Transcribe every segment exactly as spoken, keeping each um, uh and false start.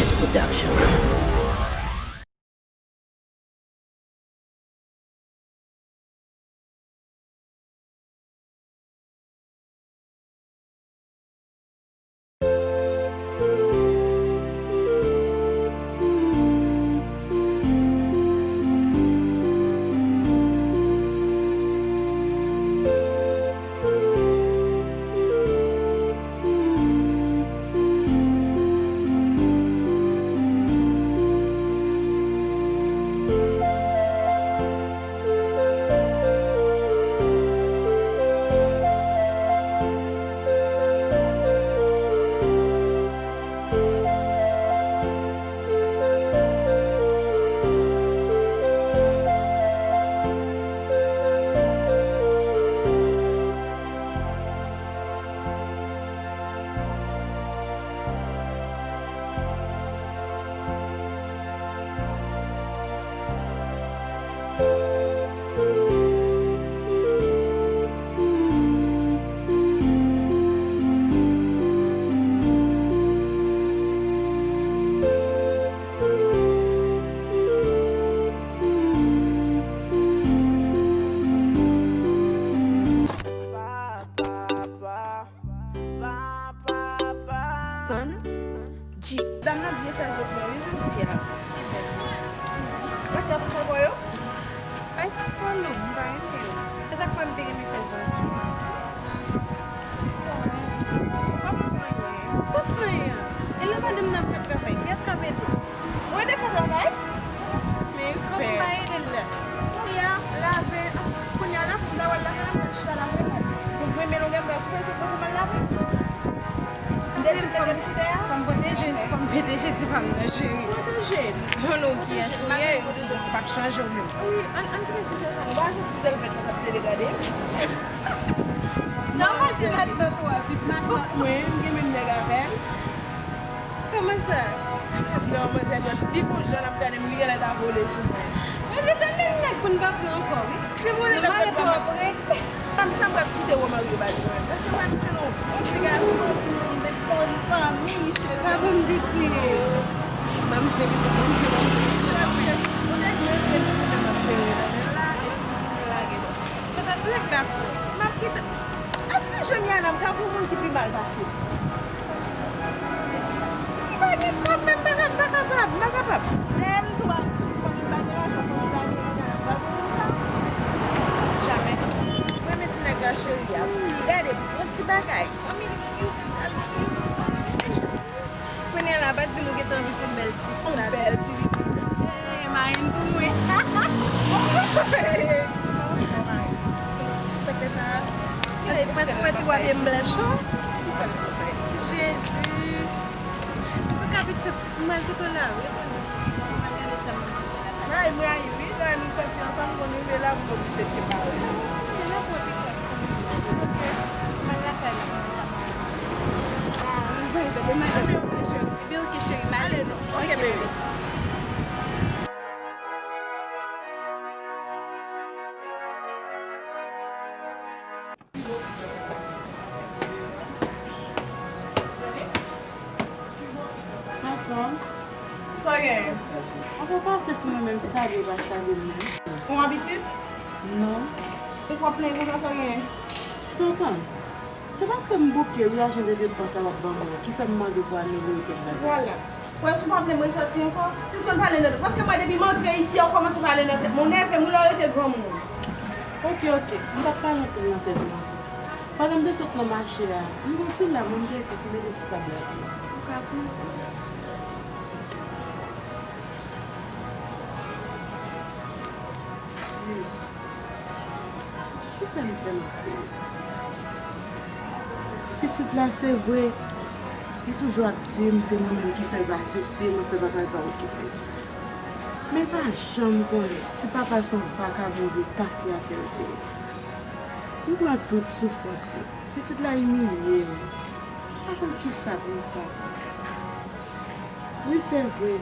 S Production. San, G. Dam nan byen fè zòt mwen wi jodi a. Makyaj ou fè bò yo? Ay, sa twò long, m pa renmen yo. Se sa k fè m te renmen fè zòt. Ou p ap fè anyen. Ou p ap fè anyen. E lè madanm nan ap fè travay, kiyès k ap ede? Ou ede fè travay? Men sè. Fòk m pa ede l la. Kounye a, lave. Kounye a, la, pou m ta wè l lakay la, m pral chita lave l. Si w renmen l, ou gen dwa koupe, si w pa renmen l, lave. M te di m te gen chita a. Fò m pwoteje, fò m pwoteje ti pa m nan, cheri. Pwoteje l. Bon, non, kiyès ou ye? Pwoteje l, m p ap chanje w menm. Wi, ann, ann kite sijè sa. Nou pa achte ti zèl vèt la k ap plede gade. Non, mwen se matant ou a, vit matant. Mwen, m gen menm nèg avè l. Kòman sa? Non, manzè dwèt li gon jan l ap gade m, li genlè ta vole sou mwen. Men mezanmi, nèg pou n pa pran ankò, wi. Si m wè nèg la pral pran. Fanm sa m pral kite wè mari yo ba li mwen. Paske mwen m jwenn yon bon ti gason, ti moun de bòn fanmi, cheri. Pa bon piti. Ban m se piti, ban m se, ban m se. Ou te jwenn, ou te jwenn, se nou menm ap jere nan men la, epi ou lage bon. Konsa ti nèg la fou. M ap kite. Èske Jemiana m ka pran moun ki pi mal pase m? Li pa gen kòb, men m pa ka, m pa kapab, m pa kapab. Lè m tou a, fanmi m pa gen lajan, fanmi m pa gen lajan, m pral pran moun sa? Jamè. Mwen renmen ti nèg la cheri a. Gade, bon ti bagay. Fanmi l cute, sa l cute. Anjli. Kounye a la, pa di m ou gentan anvi fè yon bèl ti pitit la. Yon bèl ti pitit. Ey, marenn pou mwen. Sa k fè sa? Paske ou pa ti bwa pye m blanch, non? Ti sèl pou mwen. Jezi. Antouka, pitit, m pral kite w la, wi. Mwen gade sa mwen. Rayi m rayi, wi. Lè nou soti ansanm, konn rive la, m oblije separe. Mwen lakay la, konn sa mwen. Ah, mwen vle de madanm. Ebyen, oke, cheri. Ebyen, oke, cheri, m ale. Ale, non. Oke, bebe. Sonson. Sa w genyen? Ou pa pase sou mwen menm salye w pa salye m menm. Ou abitid? Non. Ou pran plenyen konsa sa w genyen? Sonson, se paske m bouke wi, ajan de depans sa w ap ban mwen ki fè m mande pou amelyore kèk bagay. Vwala. Ou wè si w pa vle m resòti ankò? Sispann pale nan tèt. Paske mwen depi m antre isi a, ou kòmanse pale nan tèt mwen. Ou nève m wi lè w rete granmoun. Oke, oke. M p ap pale anpil nan tèt mwen. Pandan m te sot nan mache a, m gon ti lèm wi m te ekri ki mete sou tab la pou ou. Ou ka pran. Lise, kisa m fè m ap plede? Pitit la, se vre, li toujou ap di m se mwen menm ki fè l pase, se mwen fè papa l pa okipe l. Men pa janm konnen si papa se yon vakabon vye tafya ke l te ye. M pran tout soufrans yo. Pitit la imilye m. M pa konn kisa pou m fè ankò. Wi, se vre.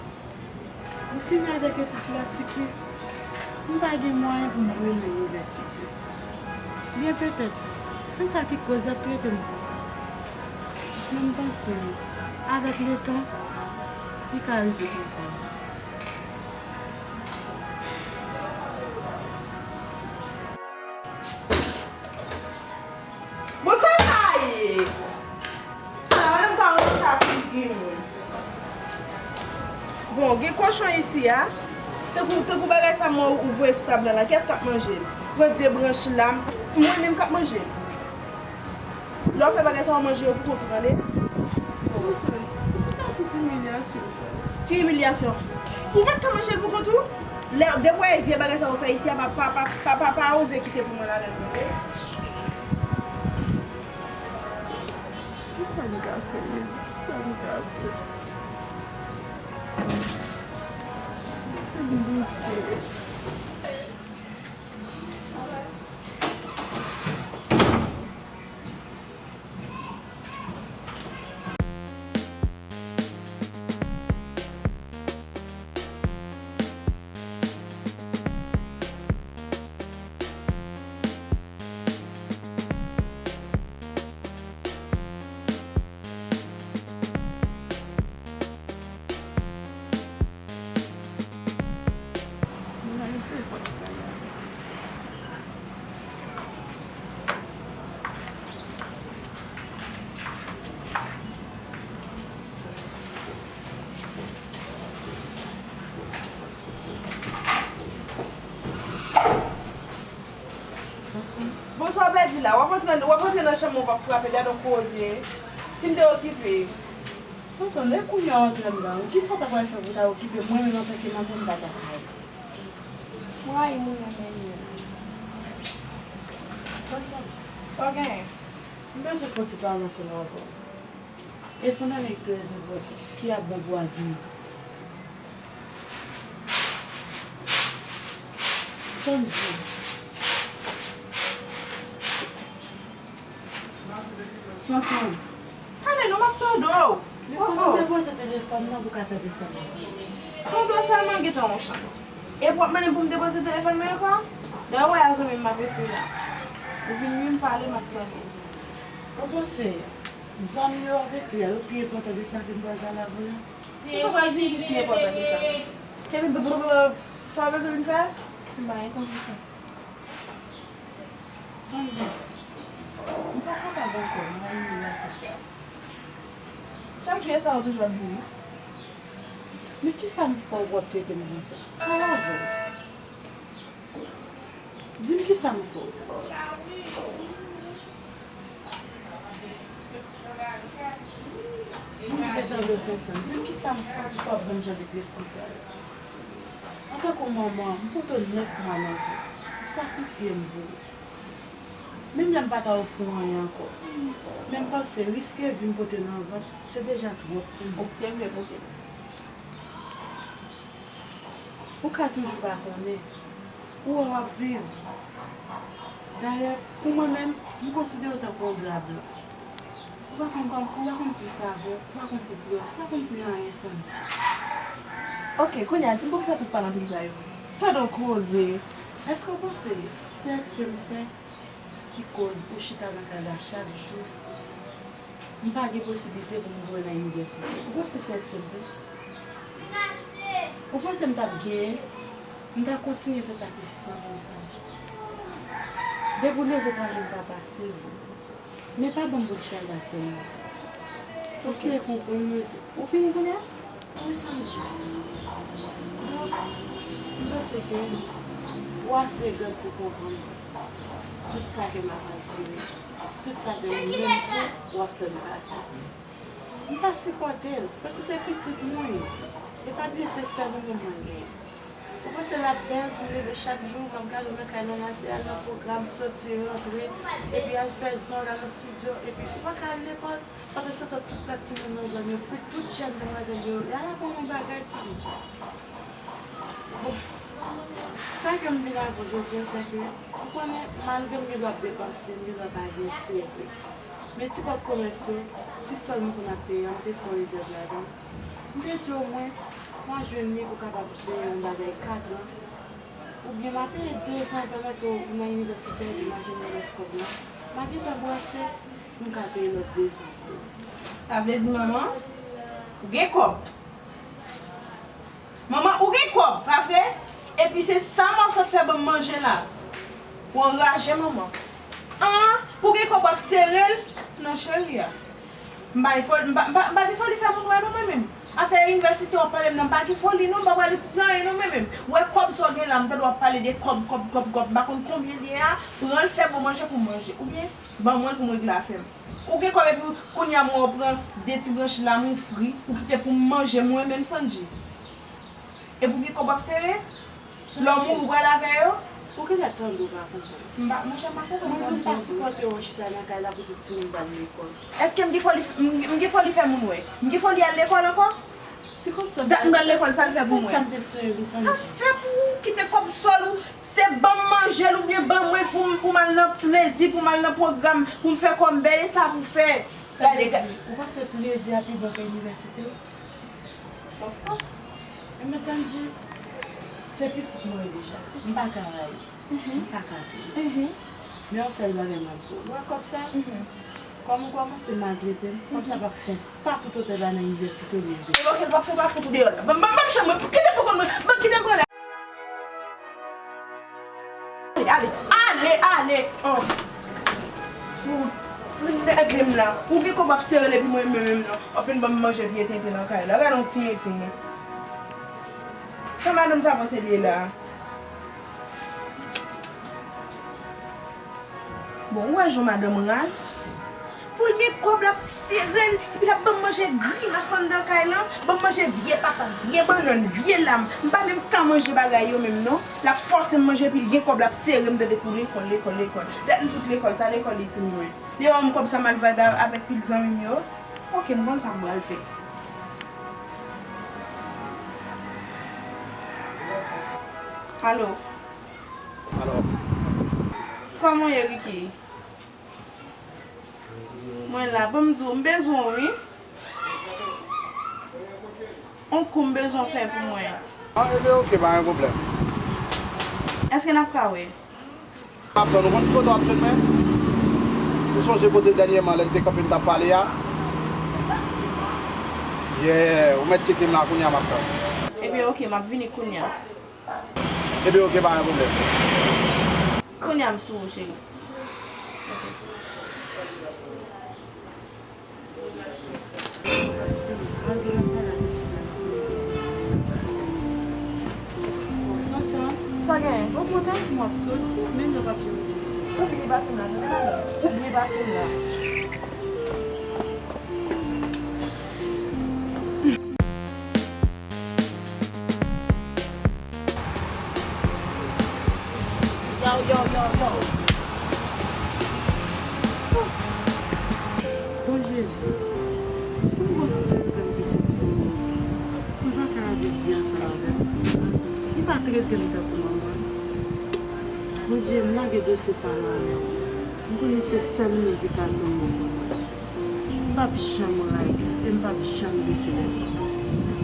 M fini avèk etid klasik yo. M pa gen mwayen pou m voye l nan inivèsite. Byen petèt, se sa ki koz y ap trete m konsa. Men m panse, avèk letan, Li ka rive konsa. Bon, sa sa ye? Sa menm ka wè sa figi moun. Bon, gen kochon isi a. Tankou, tankou bagay sa mwen ou voye sou tab la la. Kiyès k ap manje l? Pran de branch la, mwen menm k ap manje l. Lè w fè bagay sa, w manje yo pou kont ou, tande? Sa, sa, sa tout imilyasyon sa. Ki imilyasyon? Ou pa t ka manje l pou kont ou? Lè, depi w wè vye bagay sa ou fè isi a, pa, pa, pa, pa, pa, pa oze kite pou mwen ladan l, tande? Kisa m ka fè, Jezi? Kisa m ka fè? Se m bouke. Mwen eseye fè ti bagay. Bonswa, w pèdi la. W ap antre, w ap antre nan chanm mwen, w ap frape, gad yon koze. Si m te okipe. Sanson, e kounye a w antre anndan. Kisa w ta pral fè pou w ta okipe mwen menm antanke manman m pa ta ka? Mwen rayi moun nan men yo. Sanson. Sa w genyen? M bezwen fè yon ti pale ansanm avè w. E se yon bagay ki trè enpòtan, ki ap bon pou avni w tou. Sandy. Sanson. Pale non, m ap tande w. Men fò w ti depoze telefòn nan pou w ka tande sa m ap di w. Tande w sèlman gentan yon chans. Epi w ap mande m pou m depoze telefòn mwen ankò? Dayè w wè a zanmi m m ap ekri la. Ou vin wi m pale, m ap tande w. Ou panse zanmi yo w ap ekri a, yo pi enpòtan de sa ke m pral pale avè w la? Kisa w pral di m ki si enpòtan ke sa? Kevin, sa w bezwen vin fè? M pa gen tan pou sa. Sandy, m pa kapab ankò, mwen, relasyon sa. Chak jou, e sa w toujou ap di m. Men kisa m fè w pou w ap trete m konsa? Pale avè m. Di m kisa m fè w. M fè jan de Sanson. Di m kisa m fè w pou w ap ban m jan de trèt konsa yo. Antanke yon manman, m pote w nèf mwa nan vi m. M sakrifye m pou ou. Menm lè m pa ta ofri w anyen ankò. Men m panse riske vi m pote nan vant, se deja twòp pou mwen. Ou te vle pote m. Ou ka toujou pa konnen. Ou wè w ap viv. Dayè, pou mwen menm, m konsidere w tankou yon dra blan. Ou pa konn kòm, ou pa konn pri savon, ou pa konn pri koulè, ou pa konn pri anyen Sandy. Ok, kounye a, di m poukisa tout pale anpil sa yo? Tande yon koze. Èske w panse se eksprè m fè ki koz ou chita nan kay la chak jou? M pa gen posiblite pou m voye nan inivèsite. Ou panse se eksprè m fè? Ou panse m t ap genyen, m ta kontinye fè sakrifis lan pou ou, Sandy? Depi w leve pa janm ka pase vre. Men pa ban m bout chay la sèlman. Eseye konprann mwen tou. Ou fini kounye a? Wi, Sandy. Donk, m panse ke ou ase gran pou konprann tout sa ke m ap andire, tout sa ke ou menm tou w ap fè m pase. M pa sipòte l, paske se pitit mwen l ye. E pa bliye se sèl ou menm mwen genyen. Ou panse l ap bèl pou m leve chak jou, m ap gade w nan kay nan lase, al nan pwogram, soti, rantre, epi al fè zong, al nan estidyo, epi ou pa ka al lekòl? Pandansetan, tout lòt timoun nan zòn yo, tout jèn demwazèl yo, y al aprann yon bagay, Sandy. Bon, sa ke m vin avè w jodi a, se ke, ou konnen, malgre m gen dwa ap depanse, m gen dwa pa gen, se vre. Men ti kòb komès yo, ti sòl m konn ap peye a, m te fè yon rezèv ladan l. M te di omwen, m a jwenn li pou kapab peye yon bagay katran. Oubyen m a peye dezan pandan ke w nan inivèsite epi m a jwenn yon rès kòb la. M a gentan brase, m ka peye lòt dezan pou ou. Sa vle di, manman, ou gen kòb. Manman, ou gen kòb, pa vre? Epi se sa m ap sot fè ban m manje la. Ou anraje, manman. An, pou gen kòb w ap sere l? Non, cheri a. M pa gen foli, m pa, m pa, m pa gen foli fè moun wè non mwen menm. Afè inivèsite w ap pale m nan, m pa gen foli non, m pa pral etidye anyen non mwen menm. Ou wè kòb sa w gen la, m tande w ap pale de kòb, kòb, kòb, kòb, m pa konn konbyen l ye a, pran l fè bon manje pou m manje. Oubyen, ban mwen l pou m regle afè m. Ou gen kòb epi kounye a m wè w pran de ti branch lamoufri, ou kite pou m manje mwen menm Sandji. Epi w gen kòb w ap sere? Lè w mouri, ou pral avè yo? Ou genlè tande w pa konprann. M pa, monchè, m pa konprann sa w di. Mwen di m pa sipòte w chita nan kay la pou tout timoun pa al lekòl. Èske m gen foli, m, m gen foli fè moun wè? M gen foli al lekòl ankò? Ti kòb sa. Dat m pral lekòl, sa l fè pou mwen? Sa m te sere pou Sandji. Sa l fè pou ou? Kite kòb sòl ou, se ban m manje l oubyen ban mwen pou m, pou m al nan plezi, pou m al nan pwogram, pou m fè kò m bèl, e sa pou fè. Sa vle di, ou panse plezi a pi bon ke inivèsite? Of course. Ebyen, Sandji, se pitit mwen ye deja. M pa ka rayi. M pa ka touye. Men yon sèl bagay m ap di w. Ou wè kòb sa? Kòm ou kòmanse maltrete m, kòb sa p ap fon pa tout otè la nan inivèsite ou rive. E oke, l p ap fon pa fon pou deyò la. Ban m, ban m, ban m chanm mwen. Kite m pou kont mwen. Ban, kite m pran lè. Ale, ale, ale, ale. Oh. Fout. Ou nève m la. Ou gen kòb ap sere l epi mwen menm menm nan. W ap vin ban m manje vye tenten nan kay la. Gade yon tenten. Sa madanm sa panse l ye la? Bon, ou wè jan madanm raz? Pou l gen kòb, l ap sere l, epi l ap ban m manje grimas anndan kay lan, ban m manje vye patat, vye bannann, vye lam. M pa menm ka manje bagay yo menm non. L ap fòse m manje, epi l gen kòb, l ap sere m tande pou lekòl, lekòl, lekòl. Dat m fout lekòl, sa lekòl li di m mwen. Li ban m kòb sa m al vibe avèk pil zanmi m yo. Oke, m konn sa m pral fè. Alo. Alò. Kòman w ye, Ricky? Mwen la, ban m di w, m bezwen w wi. On kou m bezwen w fè pou mwen. Ah, ebyen, oke, pa gen pwoblèm. Èske n ap ka wè? M ap tann ou, konn ki kote w ap jwenn mwen? Ou sonje kote dènyèman lè n te kanpe n t ap pale a? Yeah, ou mèt tcheke m la kounye a, m ap tann. Ebyen, oke, m ap vini kounye a. Ebyen, oke, pa gen pwoblèm. Kounye a m sou ou, cheri. Sa, sa. Sa gen? Bon, bon, ta di m w ap soti, menm lè w p ap janm di m. Ou bliye pase m la, tande madanm. Ou bliye pase m la. Yo, yo, yo, yo. Bon Jezi, pou m gon sèl grenn pitit fi, pou l pa ka viv byen ansanm avè m. Li pa trete m tankou manman l. Bondye, m lage dosye sa nan men w. M konnen se sèl ou menm ki ka di yon mo pou mwen. M p ap janm rayi l e m p ap janm bese lèt mwen.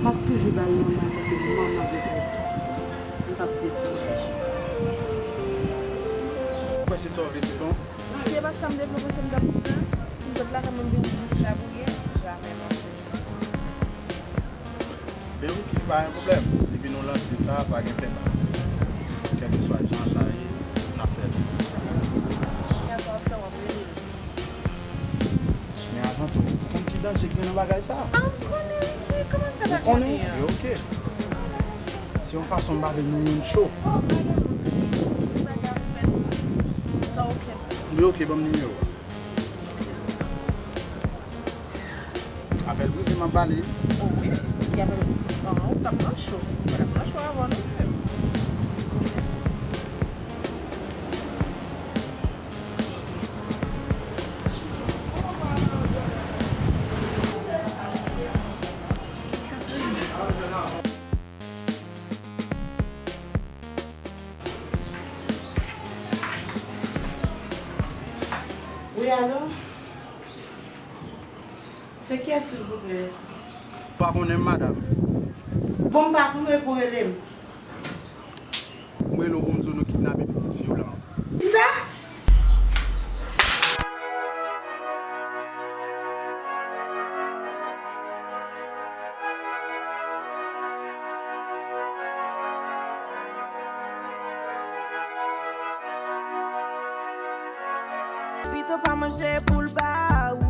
M ap toujou ba l manman antanke manman dwe bay pitit. M p ap dekouraje. Ou kwè se sa w vle di, bon? Si se pa t sa m te vle, w panse m t ap viv la? Si m sot lakay mwen, m vin jis la pou ye? Jamè, monchè. Ben oke, pa gen pwoblèm. Depi nou lanse sa, pa gen fè mal. Kèlkeswa jan sa ye, n ap fè l. Kounye a sa w ap fè, w ap rele l. Men avan tou, ou konn ki danje ki gen nan bagay sa? Ah, m konnen, wi. Kòman m fè pa konnen an? Ou konnen? Yo, oke. Se yon fason m pa vle nou youn cho. Sa oke. Yo, oke, ban m nimewo a. Apèl prive m ap ba li. O wi, ki apèl? An, ou t ap nan cho. Ou t ap nan cho avan nou menm. Wi, alo? Se kiyès, silvouplè? Ou pa konnen m, madanm. Bon, m pa konnen pou rele m. M rele w pou m di w nou kidnape pitit fi w lan. Kisa? Yo pa manje pou l ba ou.